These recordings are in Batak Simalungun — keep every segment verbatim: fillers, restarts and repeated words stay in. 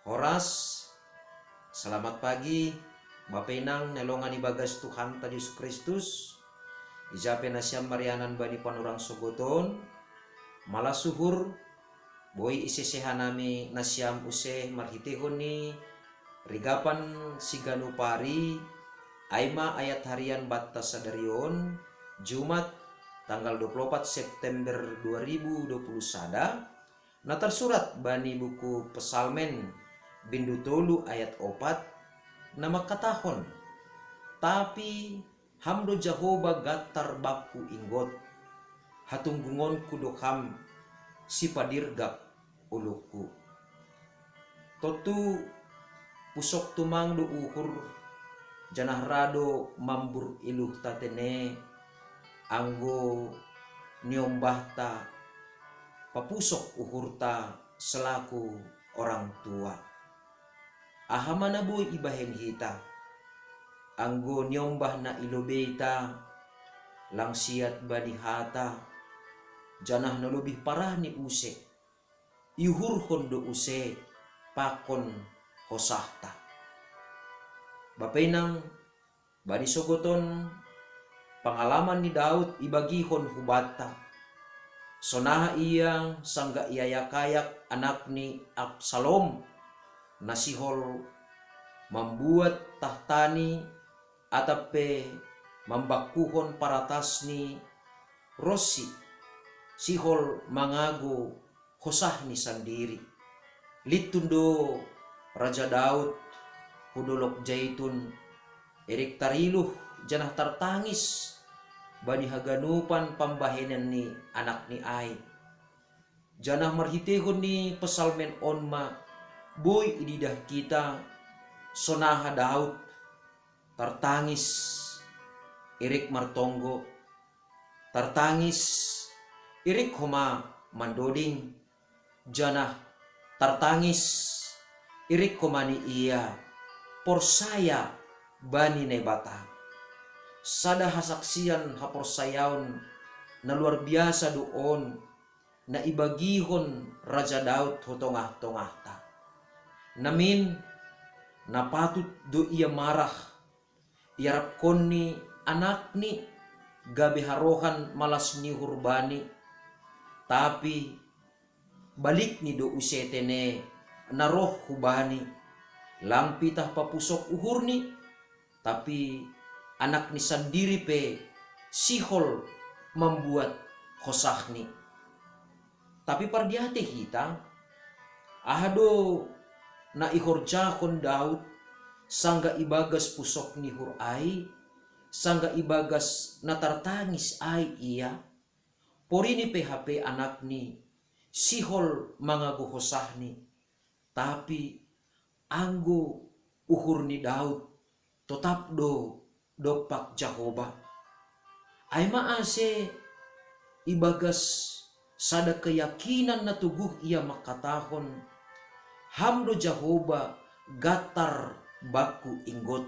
Horas, selamat pagi, Bapa Inang na longan ibagas Tuhanta Jesus Kristus. Ija pe nasiam marianan bani panorang sogoton, malas uhur, boi isese hanami nasiam use marhiteihon ni rigapan siganup ari, ai ma ayat harian banta sadari on, Jumat, tanggal dua puluh opat September dua ribu dua puluh sada, na tarsurat bani buku Psalmen, bindu tolu ayat opat, na mangkatahon: Tapi Ham do Jahowa gantar bangku inggot, hatunggungonku do Ham, sipadirgap ulungku. Tontu pusok tumang do uhur, janah ra do mambur iluhta tene, anggo niombahta papusok uhurta selaku orang tua. Aha ma na boi ibahen hita, anggo niombah na ilobeita, lang siat bani hata, janah na lobih parah ni use, iuhurhon do use pakon hosahta. Bapa Inang, bani sogoton, pangalaman ni Daud ibagihon hubanta. Sonaha ia sanggah iayak-ayak anakni Absalom, na sihol mambuat tahtani atap pe mambangkuhon paratasni, ronsi sihol mangago hosahni sandiri. Lintun do Raja Daud hu Dolok Jaitun, erek tariluh janah tartangis bani haganupan pambahenan ni anakni ai. Janah marhiteihon ni Psalmen on ma boi ididah hita sonaha Daud tartangis, erek martonggo, tartangis, erek homa mandoding, janah tartangis, erek homa ni ia porsaya bani Naibata. Sada hasaksian haporsayaon na luar biasa do on, na ibagihon Raja Daud hu tongah-tongahta. Namin, na patut do ia marah, iarapkonni anakni gabe harohan malas ni uhur bani, tapi balikni do use tene na roh hu bani, lang pitah papusok uhurni, tapi anakni sandiri pe sihol mambuat hosahni. Tapi pardiatei hita, aha do na ihorjahon Daud sanggah ibagas pusok ni uhur ai, sanggah ibagas na tartangis ai ia? Porini pe hape anakni sihol mangago hosahni, tapi anggo uhur ni Daud totap do dompak Jahowa. Ai ma ase ibagas sada keyakinan na toguh ia mangkatahon: Ham do Jahowa gantar bangku inggot.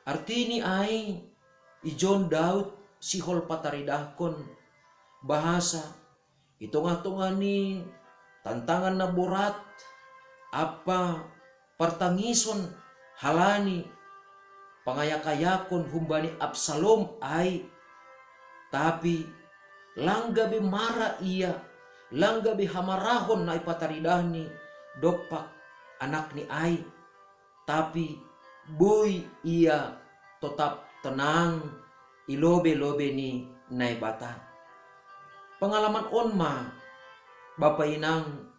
Artini ai, ijon Daud sihol pataridahkon bahasa i tongah-tongah ni tantangan na borat ampa partangison halani pangayak-ayakon humbani Absalom ai, tapi lang gabe marah ia, lang gabe hamarahon na ipataridahni dompak anakni ai, tapi boi ia totap tenang i lobei-lobei ni Naibata. Pangalaman on ma, Bapa Inang,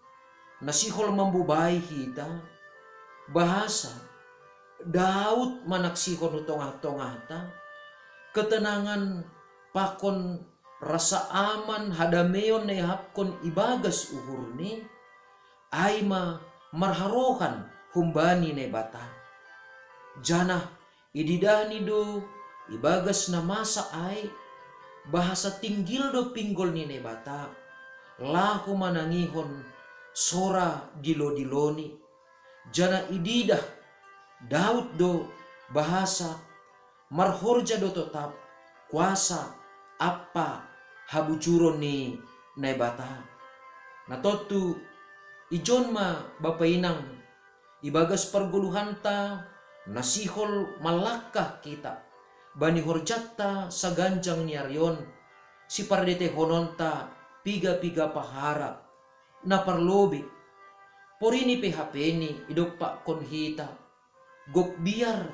na sihol mambobai hita, bahasa Daud manaksihon hu tongah-tongahta ketenangan pakon rasa aman, hadameion na ihapkon ibagas uhurni, ai ma marharohan humbani Naibata. Janah ididahni do ibagas na masa ai, bahasa tinggil do pinggol ni Naibata laho manangihon sora dilo-diloni, janah ididah Daud do bahasa marhorja do totap kuasa ampa habujuron ni Naibata. Na tontu, ijon ma Bapa Inang Ibagas pargoluhanta na sihol mallangkah hita bani horjanta saganjang ni ari on, sipardetehononta piga-piga pahara na parlobei. Porini pe hape ni idompakkon hita gok biar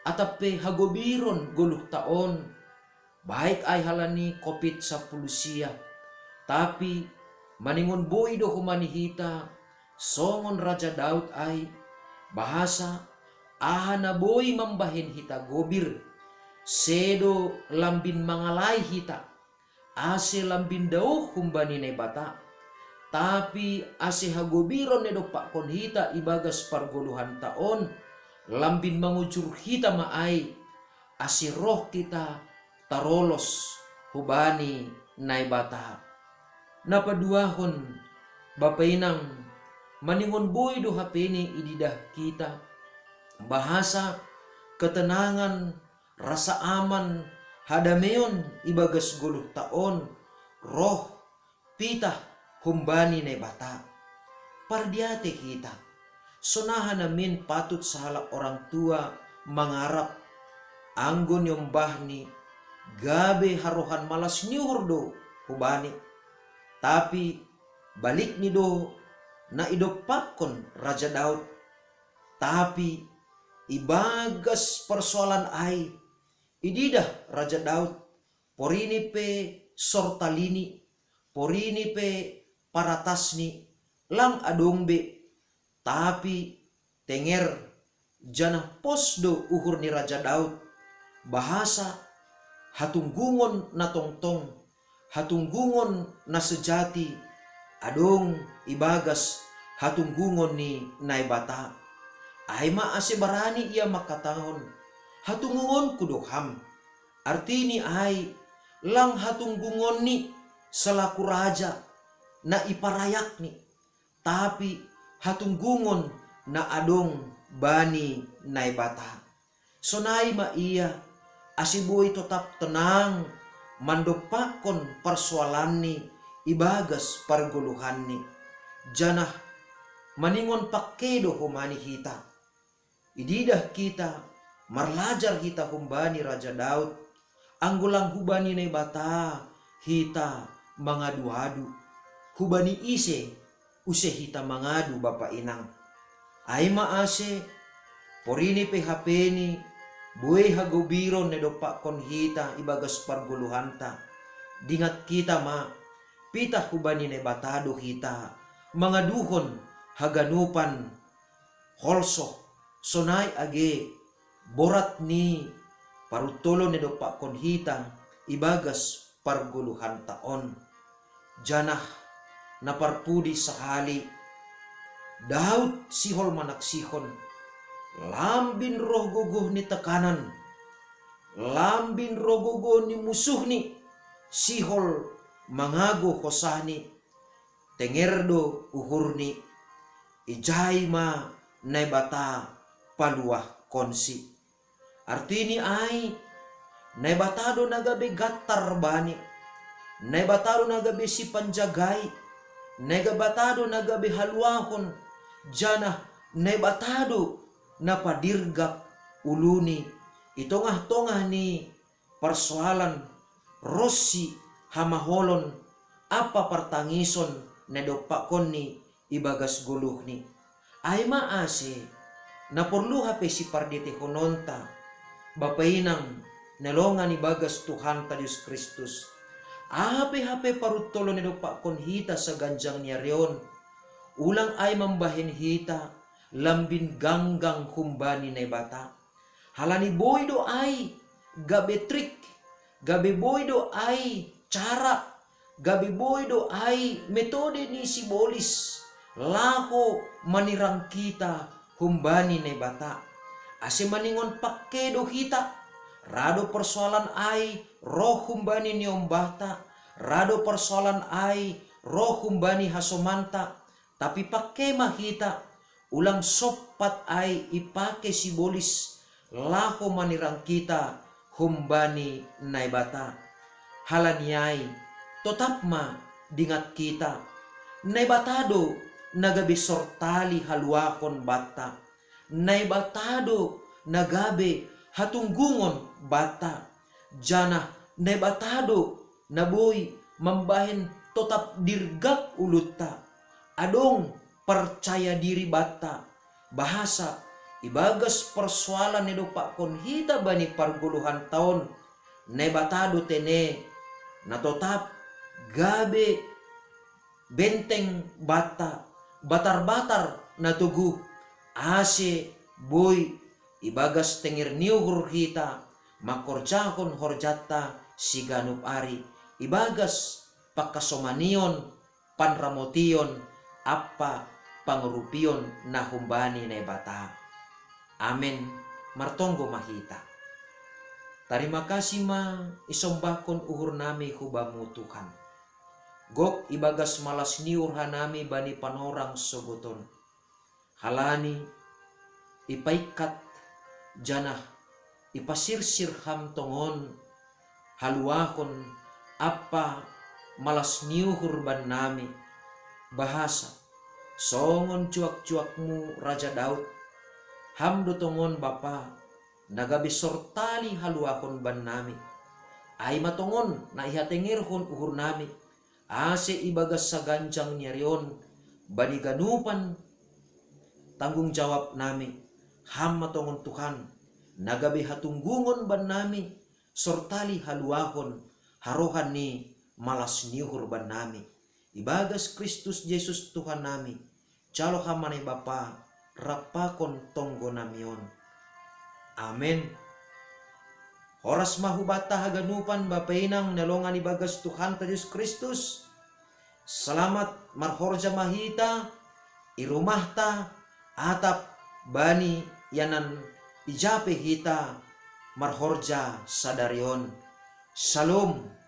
atap pe hagobiron goluhta on, baik ai halani Covid sampulu sia. Tapi maningon boi do homa ni hita songon Raja Daud ai, bahasa aha na boi mambahen hita gobir, sedo lambin mangalai hita, ase lambin daoh humbani Naibata. Tapi ase hagobiron na idompakkon hita ibagas pargoluhanta on, lambin mangujur hita ma ai, ase roh hita tarolos hubani Naibata. Na paduahon, bapa inang, maningon boi do hape ni ididah hita bahasa ketenangan, rasa aman, hadameon ibagas goluhta on, roh pitah humbani Naibata. Pardiate hita, sonaha namin patut sahalak orang tua mangarap, anggo niombahni gabe harohan malas ni uhur do hubani. Tapi balikni do na idompakkon Raja Daud. Tapi ibagas parsoalan ai, ididah Raja Daud, porini pe sortalini, porini pe paratasni, lang adong be, tapi tenger janah pos do uhur ni Raja Daud, bahasa hatunggungon na tongtong, hatunggungon na sejati, adong ibagas hatunggungon ni Naibata. Ai ma ase barani ia mangkatahon, hatunggungonku do Ham. Artini ai, lang hatunggungonni selaku raja na iparayakni, tapi hatunggungon na adong bani Naibata. Sonai ma ia, ase boi totap tenang mandompakkon parsoalanni ibagas pargoluhanni. Janah maningon pangke do homa ni hita. Ididah hita, marlajar hita humbani Raja Daud, anggo lang hubani Naibata hita mangadu-adu. Hubani ise use hita mangadu, bapa inang? Ai ma ase, porini pe hapeni, buei hagobiron na idompakkon hita ibagas pargoluhanta. Dingat hita ma, pitah hubani Naibata do hita mangaduhon haganupan holsoh, sonai age borat ni paruntolon na idompakkon hita ibagas pargoluhanta on. Janah na parpudi sahali, Daud sihol manaksihon, lambin roh gogoh ni tekanan, lambin roh gogoh ni musuhni, sihol mangago hosahni, tenger do uhurni, ijai ma Naibata paluahkonsi. Artini ai, Naibata do na gabe gantar bani, Naibata do na gabe sipanjagai, Naibata do na gabe haluahon, janah Naibata do na padirgak uluni i tongah-tongah ni parsoalan ronsi hamaholon ampa partangison na idompakkonni ibagas goluhni. Ai ma ase, na porlu hape sipardetehononta, bapa inang na longan ibagas Tuhanta Jesus Kristus. Aha pe hape paruntolon na idompakkon hita saganjang ni ari on, ulang ai mambahen hita lambin ganggang humbani Naibata. Halani boi do ai gabe trik, gabe boi do ai cara, gabe boi do ai metode ni sibolis laho manirang hita humbani Naibata. Ase maningon pangke do hita, ra do parsoalan ai roh humbani niombahta, ra do parsoalan ai roh humbani hasomanta, tapi pangke ma hita, ulang sompat ai ipake sibolis laho manirang hita humbani Naibata. Halani ai, totap ma dingat hita, Naibata do na gabe sortali haluahon banta. Naibata do na gabe hatunggungon banta, janah Naibata do na boi mambahen totap dirgak ulunta. Adong parcaya diri banta, bahasa ibagas parsoalan na idompakkon hita bani pargoluhan taon, Naibata do tene na totap gabe benteng banta, batar-batar na toguh, ase boi ibagas tenger ni uhur hita mangkorjahon horjanta siganup ari, ibagas pangkasomanion, panramotion ampa pangurupion na humbani Naibata. Amen. Martonggo ma hita. Tarima kasih ma isombahkon uhur nami hu Bamu, Tuhan. Gok ibagas malas ni uhur hanami bani panorang sogoton. Halani ipaingkat janah ipasirsir Ham tongon haluahon ampa malas ni uhur bannami, bahasa songon juak-juakmu Raja Daud, Ham do tongon Bapa, na gabe sortali haluahon bannami. Ai ma tongon na ihatengerhon uhurnami, ase ibagas saganjang ni ari on bani ganupan tanggung jawab nami, Ham ma tongon Tuhan, na gabe hatunggungon bannami, sortali haluahon harohan ni malas ni uhur bannami. Ibagas Kristus Jesus Tuhan nami, jalo Ham ma Naibata, rap pakon tonggo nami on. Amen. Horas ma hubanta haganupan, Bapa, Inang na longan ibagas Tuhanta Jesus Kristus. Salamat marhorja ma hita i rumahta, atap bani ianan ija pe hita marhorja sadari on. Shalom.